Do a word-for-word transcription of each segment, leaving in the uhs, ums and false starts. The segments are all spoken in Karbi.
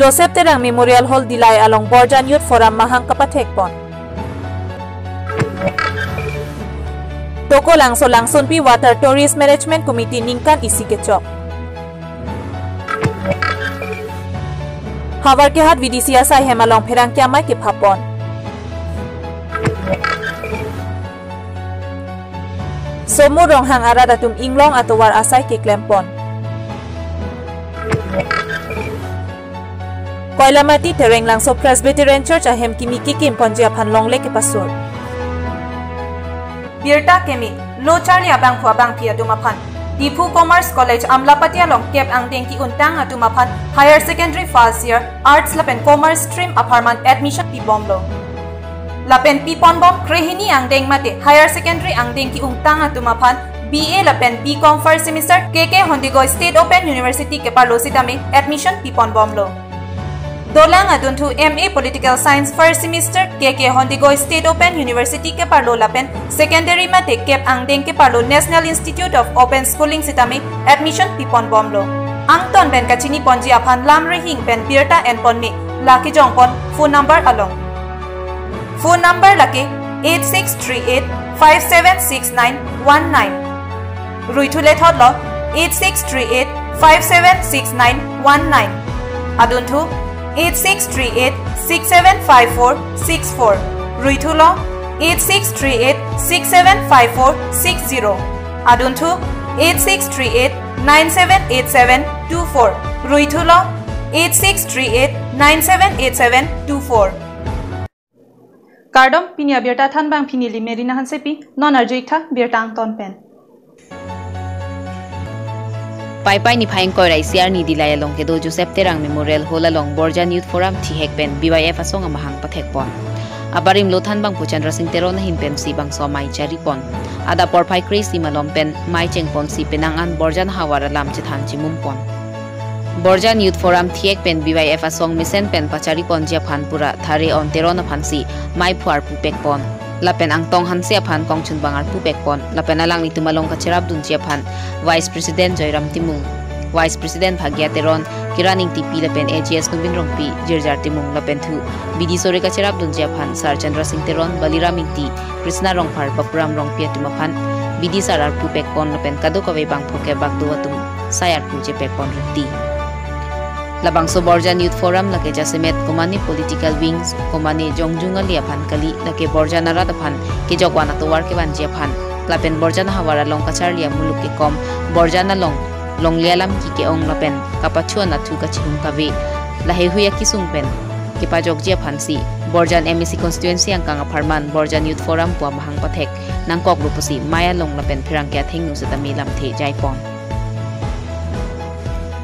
Joseph Terang Memorial Hall Dillai along Borjan Youth Forum mahang kapathekpon. Tokolangso Langsunpi Water Tourist Management Committee ningkan isi kechok. Havarkehat V D C asai hem along pherangke amei kephapon. Somu Ronghang arat atum inglong atovar asai keklempon. Koilamati Terenglangso Presbyterian Church ahem kimi kekimponji aphan longle kepasur. Birta kimi, lo charli abangphu abangphi atum aphan. Diphu Commerce College Amlapati along kep angdeng ki-untang atum aphan Higher Secondary first year Arts lapen Commerce stream apharman admission pibomlo. Lapen piponbom krehini angdeng mate Higher Secondary angdeng ki-untang atum aphan B A lapen B Com first semester K K Hondigoy State Open University keparlo sitame admission piponbomlo. Dolang adunthu M A Political Science first semester K K Hondigoy State Open University keparlo lapen secondary mate kep angdeng keparlo National Institute of Open Schooling sitame admission piponbomlo. Angton pen kachiniponji aphan lam rihing pen birta enponme, lake jongpon phone number along. Phone number lake eight six three eight five seven six nine one nine. Ruithu lethotlo eight six three eight five seven six nine one nine. Adunthu eight six three eight six seven five four six four. Ruithulo eight six three eight six seven five four six zero. Adunthu eight six three eight nine seven eight seven two four. Ruithulo eight six three eight nine seven eight seven two four. Kardom, pini abirta thanbang pini Limeri Hansepi, non arju-ik tha birta angton pen. Paipai niphai ingkoi ra isi arni Dillai along kedo Joseph Terang Memorial Hall along Borjan Youth Forum thihek pen B Y F asong amahang pathekpon. Abarim lo thanbangphu Chandra Singh Teron ahin pensi bangso amei charipon. Adap porphai kre-isi malom pen mei chengponsi penang an Borjan ahavar alam chethan chimumpon. Borjan Youth Forum thihek pen B Y F asong mesen pen pachariponji aphan pura thare-on Teron aphansi mei phuar pupekpon. Lapen Angtong Hanse aphan kongchunbang arpupekpon. Lapen alanglitum along kacherapdunji aphan Vice President Joyram Timung, Vice President Bhagya Teron, Kiran Ingtipi lapen A G S Nobin Rongpi, Jirjar Timung lapen thu bidi sore kacherapdunji aphan Sar Chandra Singh Teron, Baliram Ingti, Krishna Rongphar, Bapuram Rongpi atum aphan bidi sar arpupekpon lapen kadokave bangpho kebak do atum sai arpu chepekpon riti. Labangso Borjan Youth Forum lake jasemet komane political wings, komane jongjung ali aphan kali, lake Borjan arat aphan kejokvan atovar kevanji aphan. Lapen Borjan ahavar along kacharli amuluk kekom, Borjan along longle alam ki ke-ong lapen kapachu anathu kachihum kave. Laheihui akisung pen kepajokji aphansi Borjan M A C constituency angkang apharman Borjan Youth Forum pu amahang pathek nangkoklo pusi mei along lapen pherangke athengno setame lamthe jaipon.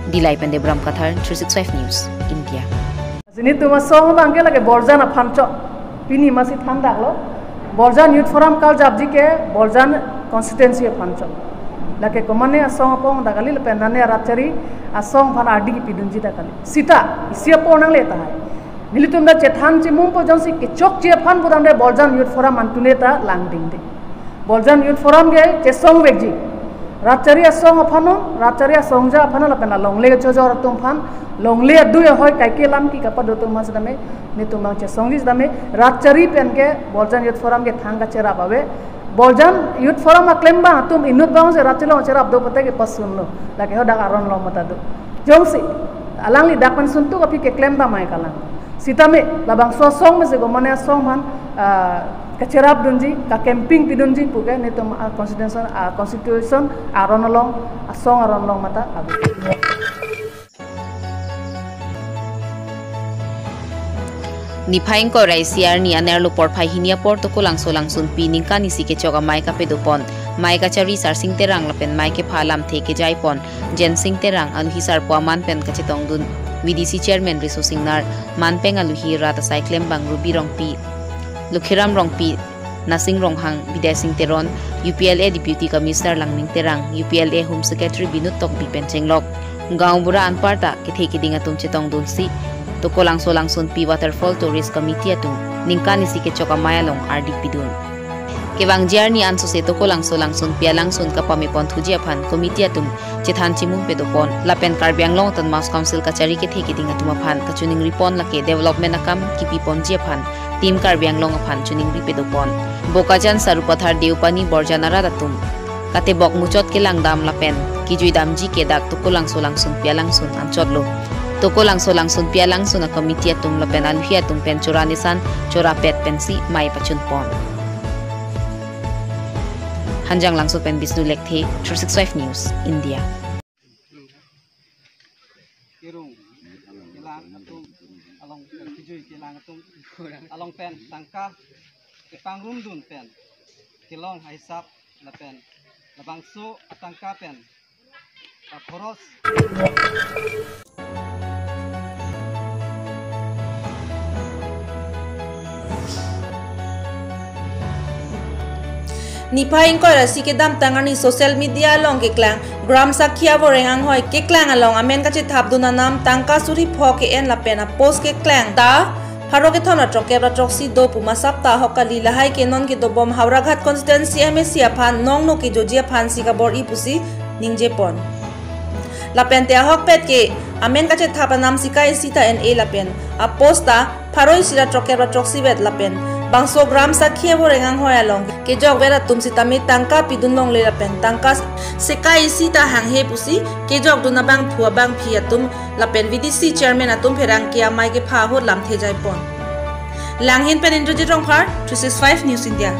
Dillai pen Debram Kathar, three six five News, India. Jini tuma song bangke lake Borjan aphan chot. Pini masi thandaklo. Borjan Youth Forum kaljapji ke Borjan constituency aphan chot. Lake komane asong apong ta kali lapen nane arat chari asong aphan ardi kipidunji ta kali. Sita isi apor nangle tahai. Nelitum ta chethan chimumpo jongsi kechokche aphan putangte Borjan Youth Forum antu ne ta langdingde. Borjan Youth Forum ke chesongvekji. Rat chari asong aphan non, rat chari asongja aphan lapen alongle kechojor atum aphan, longle adui ahoi kaike alam ki kapado atum aphan setame, netum bang chesongji setame, rat chari pen ke Borjan Youth Forum ke thang kacherap ave. Borjan Youth Forum aklem bang atum inut bang se rat chari along cherap do pute kepasunlo. Lake hadak aron along mata do. Jongsi alangli dak pen suntuk aphi keklem ta mai kalang. Sitame labangso asong mese komane asong aphan, ah, kacherapdunji, ka camping pidunji puke netum a constitution, a constitution aron along, asong aron along mata ave. Niphai ingkoi ra isi arni anerlo porphai hini apor Tokolangso Langsunpi ningkan isi kechok amei kapadopon. Mei kachari Sarsing Terang lapen mei kepha lamthe kejaipon Jensing Terang, aluhi sarpo aman pen kachetongdun V D C Chairman Riso Singnar, manpeng aluhi rat asai klembang Ruby Rongpi, Lukhiram Rongpi, Nasing Ronghang, Bidya Sing Teron, U P L A Deputy Commissioner Langming Terang, U P L A Home Secretary Binod Tokbi pen chenglok. Gaonbura anparta kethe keding atum chetongdunsi Tokolangso Langsunpi Waterfall Tourist Committee atum ningkan isi kechok amei along ardi pidun. kevangji arni ansose Tokolangso Langsunpi alangsun kapame pon thuji aphan committee atum chethan chimum pedopon lapen Karbi Anglong Autonomous Council kachari kethe keding atum aphan kachiningri pon lake development akam kipi ponji aphan Team Karbi Anglong aphan chiningri pedopon. Bokajan Sarupathar Deopani Borjan arat atum katebok muchot kelangdam lapen kijuidamji ke dak Tokolangso Langsunpi alangsun anchotlo. Tokolangso Langsunpi alangsun a committee atum lapen alohi atum pen chora nisan chorapet pensi mei pachun pon. Hanjanglangso pen Bisnu Lekthe, three six five News, India. Irung kelang atum along, kijui kelang atum along pen tangka kepangrumdun pen kelong ahisap lapen labangso atangka pen aphoros. Niphai ingkoi ra isi kedamtang arni social media along keklang Gram Sakhi avoreng anghoi keklang along amen kachethapdun anam tangka suri pho ke-en lapen a post keklang ta pharo kethom ra throkkep ra throksi do pu ma asap ta ahok kali, lahai ke non kedobom Howraghat constituency M A C aphan nongno kejoji aphansi kabor-i pusi ningje pon. Lapen te ahokpet ke amen kachethap anam sika isi ta en-e lapen a post ta pharo isi ra throkkep ra throksi vet lapen bangso Gram Sakhi avoreng anghoi along kejok vet atum sitame tangka pidun longle lapen tangka sika isi ta hanghe pusi kejokdun abangphu abangphi atum lapen V D C chairman atum pherangke amei kepha ahut lamthe jai pon. Langhin pen Indrajit Rongphar, three six five News India.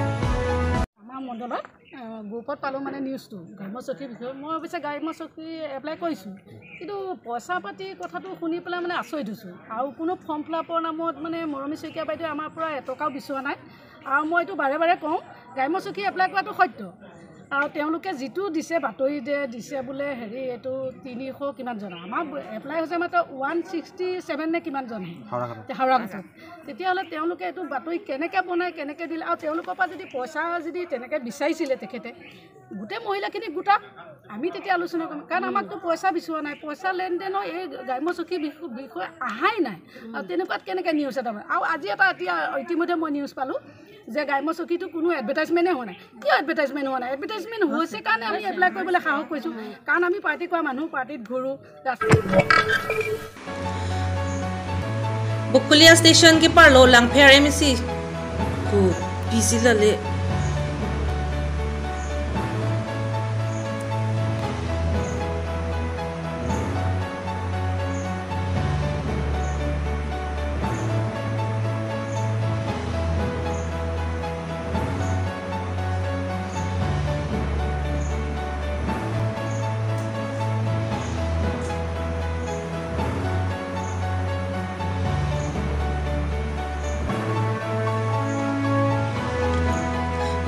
আমাৰ মণ্ডলত, আহ, গ্ৰুপত পালোঁ মানে নিউজটো গ্ৰাম্য চখীৰ বিষয়ে। মই অৱশ্যে গ্ৰাম্য চখী এপ্লাই কৰিছোঁ, কিন্তু পইচা পাতি কথাটো শুনি পেলাই মানে আচৰিত হৈছোঁ। আৰু কোনো ফৰ্ম ফিল আপৰ নামত মানে মৰমী শইকীয়া বাইদেৱে আমাৰ পৰা এটকাও বিচৰা নাই। আৰু মই এইটো বাৰে বাৰে কওঁ, গ্ৰাম্য চখী এপ্লাই কৰাটো সত্য। আৰু তেওঁলোকে যিটো দিছে, বাতৰি যে দিছে বোলে হেৰি এইটো তিনিশ কিমান জন, আমাৰ এপ্লাই হৈছে মাত্ৰ ওৱান ছিক্সটি ছেভেন নে কিমান জনহে। হাওৰাঘাটত। তে হাওৰাঘাটত। তেতিয়াহ'লে তেওঁলোকে এইটো বাতৰি কেনেকে বনায়, কেনেকে দিলে? আৰু তেওঁলোকৰ পৰা যদি পইচা যদি তেনেকে বিচাৰিছিলে তেখেতে, গোটেই মহিলাখিনিক গোটাওক, আমি তেতিয়া আলোচনা কৰিম। কাৰণ আমাকতো পইচা বিচৰা নাই, পইচা লেনদেনৰ এই গ্ৰাম্য চখী বিষয়, বিষয়ে অহাই নাই। আৰু তেনেকুৱাত কেনেকে নিউজ এটা হয়? আৰু আজি এটা এতিয়া ইতিমধ্যে মই নিউজ পালোঁ যে গ্ৰাম্য চখীটো কোনো এডভাৰটাইজমেণ্টে হোৱা নাই। কিয় এডভাৰটাইজমেণ্ট হোৱা নাই? এডভাৰটাইজমেণ্ট হৈছে কাৰণে আমি এপ্লাই কৰিবলৈ সাহস কৰিছোঁ, কাৰণ আমি পাৰ্টি কৰা মানুহ, পাৰ্টিত ঘূৰোঁ, ৰাস্তাত Bokolia station ke parlo Langpher M A C pu pisi lale.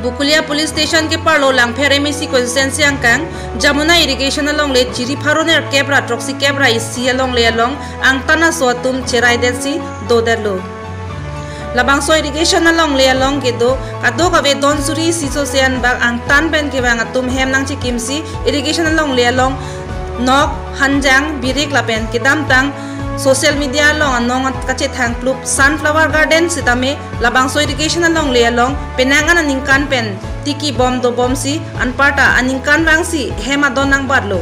Bokolia Police Station ke parlo Langpher M A C constituency angkang Jamuna Irrigation alongle chiri pharo nerkep ra throksi kep ra isi alongle along angtan aso atum cherai detsi dodetlo. Labangso irrigation alongle along kedo kadokave don suri isi sose anbak angtan pen kevang atum hem nangchekimsi irrigation alongle along nok, hanjang, birik lapen kedamtang social media along anong kachethang klup Sunflower Garden sitame labangso irrigation alongle along penang an aningkan pen tiki bom dobomsi anparta aningkanvangsi hem adon nangbatlo.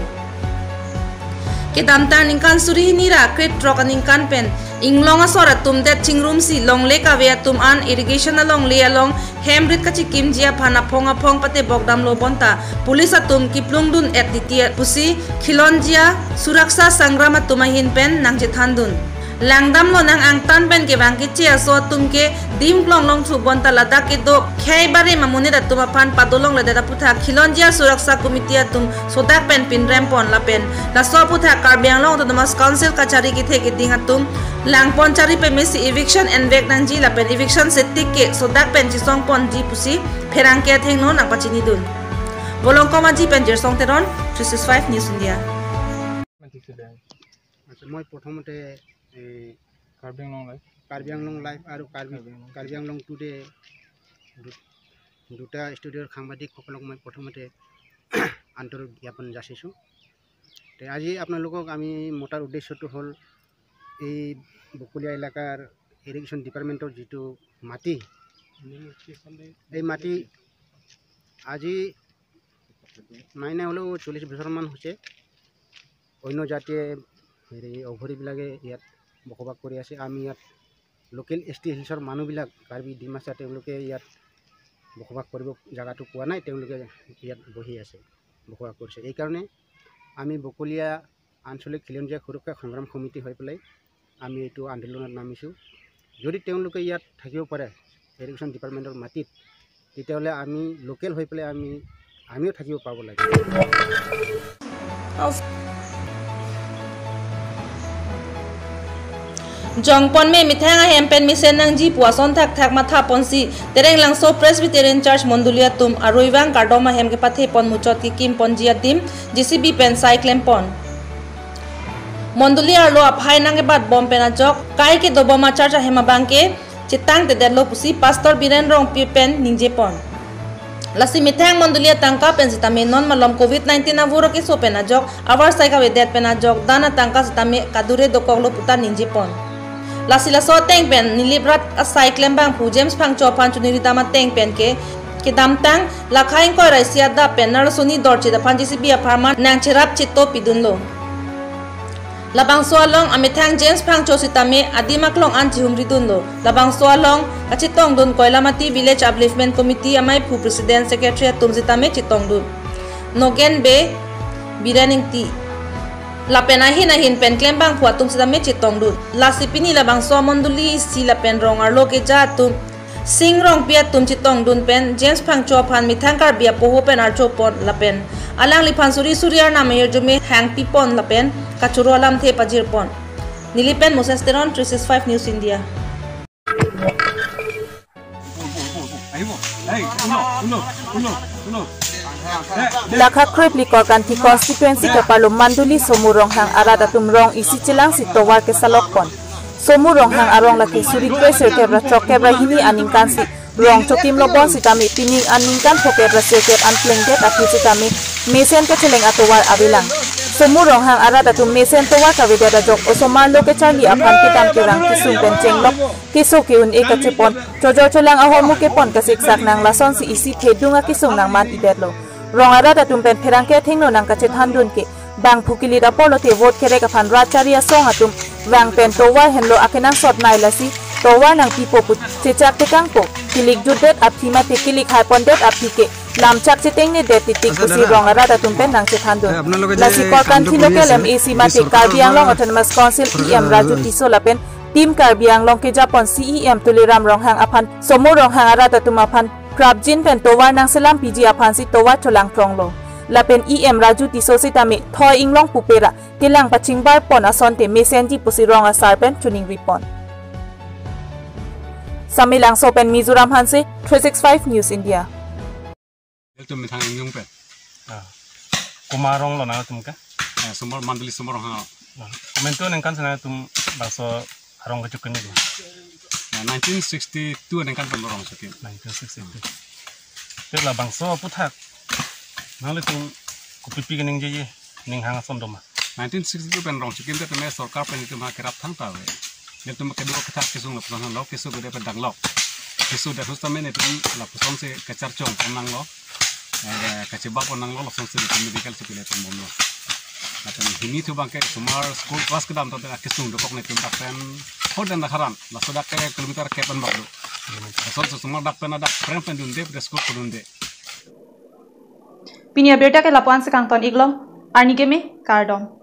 Kedamtang ningkan suri hini ra krethrok aningkan pen inglong asor atum det chingrumsi longle kave atum an irrigation alongle along hem rit kachekimji aphan aphong aphong patebok damlo bonta police atum kiplungdun-et titi pusi Khilonjia Suraksha Sangram atum ahin pen nangchethandun. Langdamlonang angtan pen kevang keche aso atum ke dim klong longthu bonta ladak kedo khei barim amonit atum aphan padolongledet aputhak Khilonjia Suraksha Committee atum sodak pen pinrem pon lapen laso aputhak Karbi Anglong Autonomous Council kachari kethe keding atum langpon chari pemesi eviction envek nangji lapen eviction setik ke sodak pen chisong ponji pusi pherangke athengno nangpachinidun. Volongkom Aji pen Jirsong Teron, three six five News India. আচ্ছা, মই প্ৰথমতে এই কাৰ্বি আংলং লাইভ। কাৰ্বি আংলং লাইভ আৰু কাৰ্বি, কাৰ্বি আংলং। কাৰ্বি আংলং টুডে দু-, দুটা ষ্টুডিঅ'ৰ সাংবাদিকসকলক মই প্ৰথমতে আন্তৰিক জ্ঞাপন যাচিছোঁ। তে আজি আপোনালোকক আমি মতাৰ উদ্দেশ্যটো হ'ল এই বকলীয়া এলেকাৰ ইৰিগেশ্যন ডিপাৰ্টমেণ্টৰ যিটো মাটি, এই মাটি আজি নাই নাই হ'লেও চল্লিছ বছৰমান হৈছে। অন্য জাতিয়ে, হেৰি, অঘৰীবিলাকে ইয়াত বসবাস কৰি আছে। আমি ইয়াত লোকেল এছ টি হিলছৰ মানুহবিলাক, কাৰ্বি ডিমাচা, তেওঁলোকে ইয়াত বসবাস কৰিব জেগাটো পোৱা নাই, তেওঁলোকে ইয়াত বহি আছে, বসবাস কৰিছে। এইকাৰণে আমি বকলীয়া আঞ্চলিক খিলঞ্জীয়া সুৰক্ষা সংগ্ৰাম সমিতি হৈ পেলাই আমি এইটো আন্দোলনত নামিছোঁ। যদি তেওঁলোকে ইয়াত থাকিব পাৰে এডুকেশ্যন ডিপাৰ্টমেণ্টৰ মাটিত, তেতিয়াহ'লে আমি লোকেল হৈ পেলাই আমি, আমিও থাকিব পাব লাগে। Jongpon me methang ahem pen mesen nangji pu ason thakthak mathaponsi Terenglangso Presbyterian Church mondoli atum aruivang kardom ahem kepathe pon muchot kekim ponji adim J C B pen sai klempon. Mondoli arlo aphai nangkebat bom pen ajok kai kedobom a church ahem abangke chetangtedetlo pusi Pastor Biren Rongpi pen ningjepon. Lasi methang mondoli atangka pen sitame non malom covid nineteen avur keso pen ajok avarsai kavedet pen ajok dan atangka sitame kadure dokoklo puta ningjepon. Lasi laso ateng pen Nilip rat asai klembangphu James Phangcho aphan choningri dam ateng pen ke kedamtang lakha ingkoi ra isi adap pen Narsoni Dorchit aphan J C B apharman nangcherap chito pidunlo. Labangso along amethang James Phangcho sitame adim aklong an chihumridunlo. Labangso along kachetongdun Koilamati Village Upliftment Committee amaiphu President Secretary atum sitame chetongdun. Nogen Bey, Biren Ingti. Lapen ahin ahin pen klembangphu atum sitame chetongdun. Lasi pini labangso amondoli isi lapen rong arlo keja atum Sing Rongpi atum chetongdun pen James Phangcho aphan methang Karbi apoho pen arjopon lapen alangliphan suri suri arnam ayerjume hangpipon lapen kachoro alamthe pajirpon. Nilip pen Moses Teron, three six five News India. Lakha krepli Korkanthi constituency keparlo manduli Somu Ronghang arat atum rong isi chelangsi tovar kesalokpon. Somu Ronghang arong lake suri kre sirkep ra chok kep ra hini aningkansi rong chokimlo bonsitame pining aningkan phokep ra sirkep an plengdet aphi sitame mesen kacheleng atovar avelang. Somu Ronghang arat atum mesen tovar kavedet ajok osomar lo kecharli aphan kedam kerang kesung pen chenglok keso ke-un-e kachepon, chojor cholang ahormu kepon kasiksak nang lasonsi isi thedung akesung nangman-idetlo. Rong arat atum pen pherangke athengno nangkachethandun ke bangphu kilit apor lote vote kerek aphan rat chari asong atum vang pen tovar henlo akenangsot nai lasi tovar nangpipo pu chechak tekangpo, kilik jutdet aphi mate kilik haipondet aphi ke lamchak chetengnedet titik pusi rong arat atum pen nangchethandun. Lasi Korkanthi local M A C mate Karbi Anglong Autonomous Council E M Raju Tisso lapen Team Karbi Anglong kejapon C E M Tuliram Ronghang aphan Somu Ronghang arat atum aphan prapjin pen tovar nangselam piji aphansi tovar cholangthronglo. Lapen E M Raju Tisso sitame thoi inglong pupera kelang pachingbarpon asonte mesenji pusi rong asar pen choningripon. Samelangso pen Mizoram Hanse, three six five News India. Nelitum methang ingjung pen. Ah. Komat arong lo nangtum ke? Eh, Somar, manduli Somar Ronghang. Nah, komantu aningkan si nangtum bangso arong kechuk keni? Eh, nineteen sixty-two aningkan pen rong chokim. Nineteen sixty-two. Te labangso aphuthak nanglitum kopipi keningjeji, ning hang ason doma? Nineteen sixty-two pen rong chokim te tame sorkar pen itum ha kerap thangta ave. Nelitum kedo kethak kesung lapuson lo, keso bede pen danglok. Keso dak hus tame nelitum lapusonsi kacharchong pon nanglo. Eh, kachebak pon nanglo, lasonsi nelitum medical si pile pon bomlo. Lapen hini thu abangke osomar school class kedam ta dak kesung dokok nelitum dak pen hodan dak haran. Laso dak ke kilometer kep an bak do. Lasonsi osomar dak pen adak preng pen dunde, pre school ko dunde. Pini abirta ke lapu-an si kangton-iklo, arni keme, kardom.